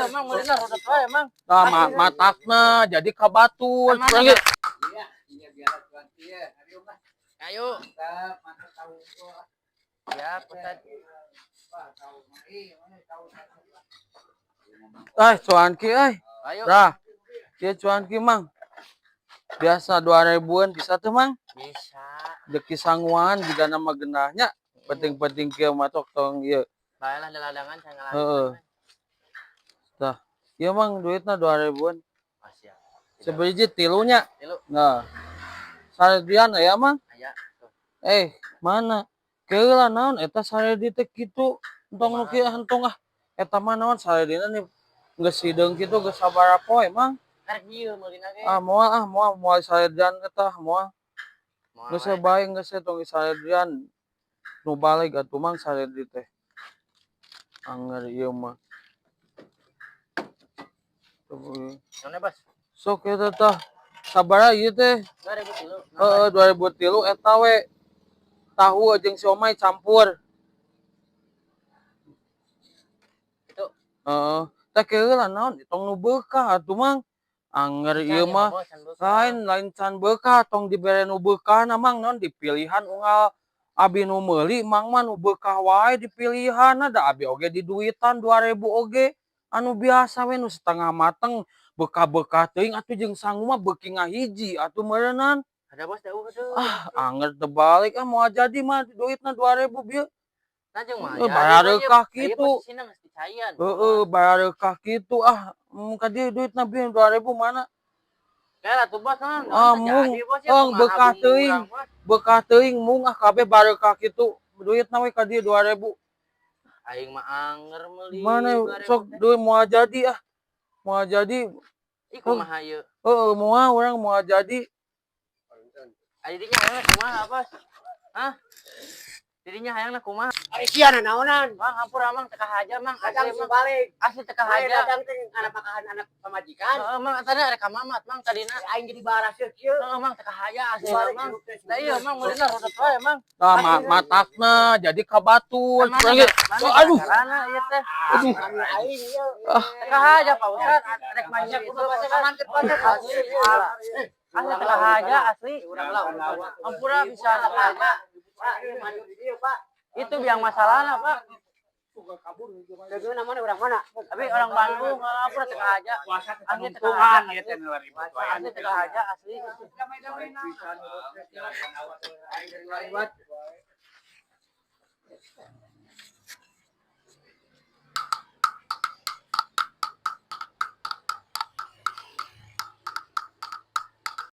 Iya, Mang, meulina rudet wae, Mang. Tah matakna jadi ka batur. Mana, Urang ge. Iya, iya biar cuan iya. Ayo mah. Ayo. Mantap, mantap tahu gua. Siap, Ustad. Wah, tahu mah. Ih, mana tahu. Eh, cuanki euy. Ayo. Dah. Ieu cuanki, Mang. Biasa 2000-an bisa tuh, Mang. Bisa. Deki sanguan juga nama genahnya. Penting-penting kieu mah tok tong ieu. Bae lah ladangan saya ngalah. Heeh. Tah, ieu Mang duitna 2000-an. Ah, siap. Sebiji tilunya. Tilu. Nah. Saredian aya, Mang? Aya. Tuh. Eh, mana? Keula naon eta saredi teh kitu. Entong nu kieu entong ah. Eta mah naon saredina nih geus hideung kitu geus sabaraha poe, Mang. Karek ieu meulina ge. Ah, moal ah, moal moal saredian eta moal. Moal Geus wae. Bae geus tong saredian. Nu baleg atuh Mang saredi teh. Anger ieu mah. Tuh, Naon Bos? sok eta tah. Sabaraha ieu teh? 2003. Heeh, 2003 eta we. Tahu jeung siomay campur. Itu. Heeh. Teh keula naon tong nu beukah atuh Mang. Anger ieu mah lain lain can beukah tong dibere nu beukahna Mang naon dipilihan unggal abi nu meuli Mang mah nu beukah wae dipilihanna da abi oge diduitan 2000 oge anu biasa we nu setengah mateng beukah-beukah teuing atuh jeung sangu mah beuki ngahiji atuh meureunan. Ada Bos da eueuh deui. Ah, anger teu balik ah moal jadi mah duitna 2000 bieu. Nah jeung mah. Eh, barareukah kitu. Posisina geus dicayan. Heeh, barareukah kitu ah ka dieu duitna bieu 2000 mana? Kayak atuh Bos naon. Ah, mung. Jadi, Bos, ya, Eng, kumaha beukah bumbu teuing. urang, Bos. Beukah teuing mung ah kabeh bareukah kitu. Duitna we ka dieu 2000. Aing mah anger meuli. Mana 2000 sok teh. duit moal jadi ah. Moal jadi. Ih, kumaha ieu? Heeh, moal urang moal jadi. Ari dinya hayangna kumaha, Bos? Hah? Dirinya hayangna kumaha? Ari sia naonan. Mang, hampura Mang, teu kahaja Mang. Dagang Asli Mang. balik. Asli teu Aing kahaja. dagang teh anak pakahan anak pamajikan. Heeh, Mang, tadi rek ka Mamat Mang tadina. Aing jadi barasir kieu. Heeh, Mang, teu kahaja asli Balik Mang. hirup teh. Da iya Mang, meulina rudet wae Mang. Tah matakna jadi ka batur. Mana Urang ge. mana Oh, aduh. carana ieu teh? Aduh. Kami aing ieu. Teu kahaja Pak Ustad, rek maju itu Pak Ustad. Asli. Asli teu kahaja asli. Urang lah. Hampura bisa teu kahaja. Pak, ieu maju di dieu, Pak. Itu biang masalahna, Pak. Dageuna mana urang mana? Tapi orang Bandung hampura teu kahaja. Puasa Asli teu keuntungan kahaja. ieu teh nu ribut wae. Asli teu kahaja asli. Ribut.